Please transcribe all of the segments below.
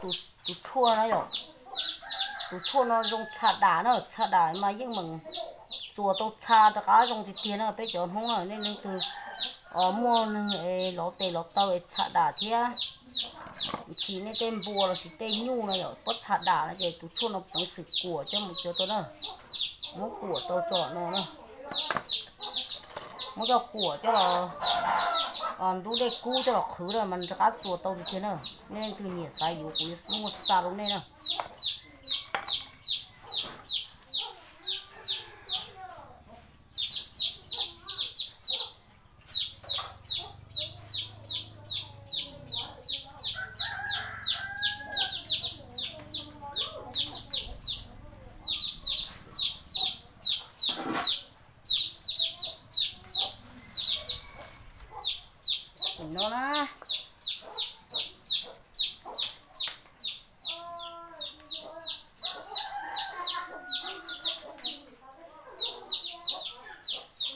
Tus tshuaj no yom, tus tshuaj no zoo txha dam na, txha dam mas yeej meem txuas tau txha rov qab zoo tiag tiag na. Peb cov Hmoob na, nej leej twg muaj neeg lov tes lov taw es txha dam thiab, tsis nej tej npua los sis tej nyuj no yom, pob txha dam no ces tus tshuaj no peev xwm kuam coj mus cuav tau na. Muab kuam tau tsom no na, muab coj kuam coj los ntub dej kub coj los qhwv na mas rov qab txuas tau tiag tiag na. Nej leej twg nyiam xav yuav kuv yuav muaj xa rau nej na. Sim no na,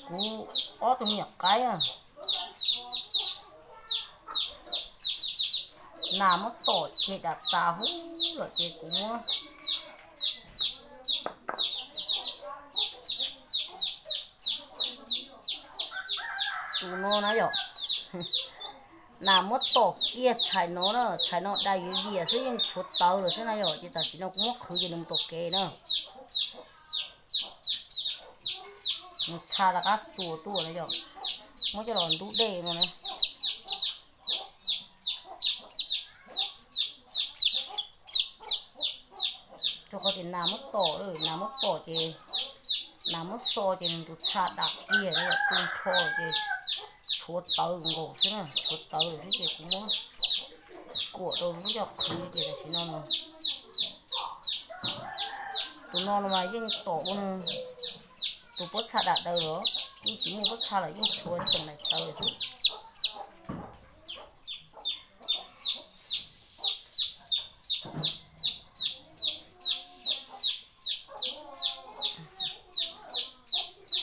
kuv ob tug me nyuam qaib nas muab tom ceg dam tas huv lawm ces kuv muab tus no na yom, nas muab tom kiag txhais no na, txhais no dai vias vias xwb yeej tshuav tawv lawm xwb na yom, ces tam sim no kuv muab qhwv ces nws mus tom kev na. Nws txha rov qab txuas tuaj na yom, muab coj los ntub dej no na. Rau qhov tias nas muab tom, nas muab tom ces, nas muab xo ces nws tus txha dam kiag na yom, tu nrho ces tshuav tawv nkaus xwb na, tshuav tawv lawm xwb ces kuv muab kuam rau muab coj qhwv ces tam sim no no tus no no mas yeej tom ua tus pob txha dam daws los yeej tsis muaj pob txha lawm, yeej tshuav tseem daim tawv lawm xwb.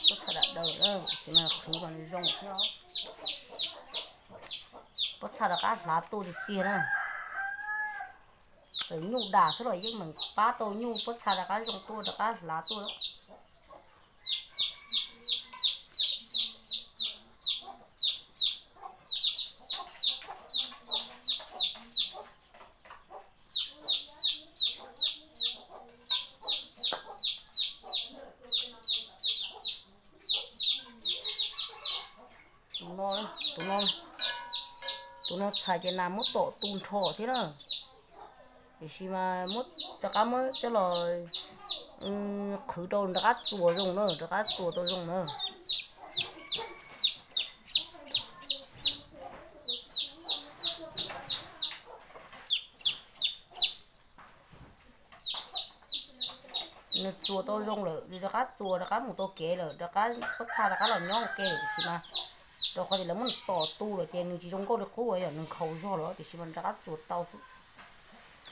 Pob txha dam daws tab sis mas qhwv mas nws zoo thiab. Pob txha rov qab hlav tuaj tiag tiag na. Txawm nyuj dam xwb los yeej meem pab tau nyuj, pob txha rov qab zoo tuaj rov qab hlav tuaj. Tus no, tus no txhais ces nas muab tom tu nrho thiab na. Tiam sis mas muab rov qab muab coj los qhwv rau rov qab txuas zoo na, rov qab txuas tau zoo na. Nws txuas tau zoo lawm, rov qab txuas rov qab mus tau kev lawm, rov qab pob txha rov qab los nyob ua ke lawm, tiam sis mas rau qhov tias lawv muab nws tom tu lawm ces nws tsis zoo nkauj li qub, yog nws nkhaus zog lawm tiam sis mas rov qab txuas tau xwb.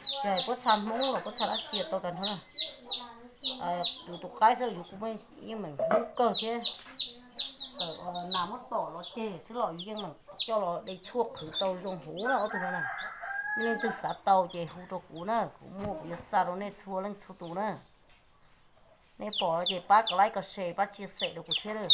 Tsis hais pob txha Hmoob los pob txha dab tsi tau tag nrho na. Yus tus qaib xwb yus kuj yeej meem hlub kawg thiab. Txawm nas muab tom los ceg xwb los yus yeej meem coj los de tshuaj qhwv tau zoo huv na ob tug no na. Nej leej twg xav tau ces hu rau kuv na, kuv muaj kuv yuav xa rau nej txhua leej txhua tus na. Nej pom ces pab kom like kom share pab chia sẻ rau kuv thiab.